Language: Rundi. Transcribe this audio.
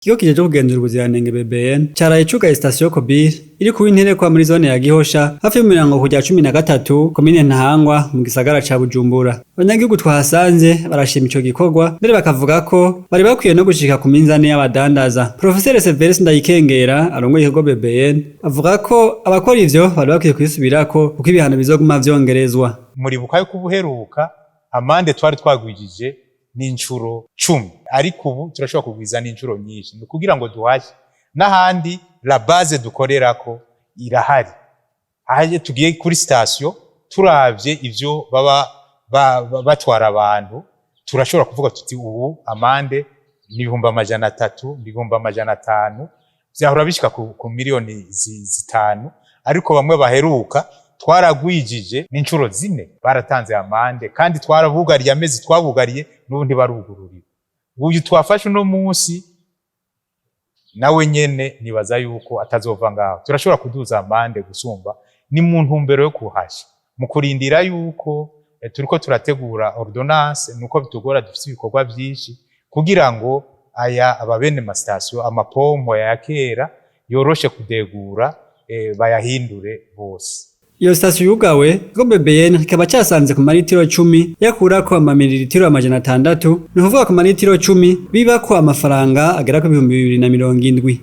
Ikigo kijejwe kugenzura ubuziranenge BBN caraye cugaye sitasiyo Kobili iri ku Winterekwa muri zone ya Gihosha hafi y'umurango ku rya 13 komine Ntahangwa mu gisagara ca Bujumbura. Abanyagihugu twahasanze barashima ico gikorwa, mbere bakavuga ko bari bakwiye no gushika ku minzane y'abadandaza. Profeseri Severus Ndayikengera arongoye ikigo BBN avuga ko abakora ivyo bari bakwiye kwisubirako kuko ibihano bizoguma vyongerezwa. Muribuka yuko ubuheruka amande twari twagwijije n'incuro 10, ariko ubu turashobora kugwiza n'incuro nyinshi, ni ukugira ngo duhashe n'ahandi. La base dukorerako irahari. Ahaje tugiye kuri sitasiyo, turavye ivyo baba batwara abantu, turashobora kuvuga tuti ubu amande ni 300,000, 500,000, vyahora bishika ku miliyoni 5. Ariko bamwe baheruka twaragwijije n'incuro 4 baratanze amande, kandi twarabugariye amezi twabugariye, n'ubu ntibarugururira. Uyu twafashe uno munsi nawe nyene nibaza yuko atazova ngaho, turashobora kuduza amande gusumba. Ni mu ntumbero yo kuhasha mu kurindira yuko turiko turategura ordonnance, nuko bitugora, dufise ibikorwa vyinshi kugira ngo aya ababene masitasiyo amapompo ya kera yoroshe kudegura, bayahindure bose. Iyo sitasiyo yugawe, ikigo BBN kikaba casanze ku maritiro 10 yakurako amamiliritiro 600, ni ukuvuga ku maritiro 10 bibako amafaranga agera ku 2070.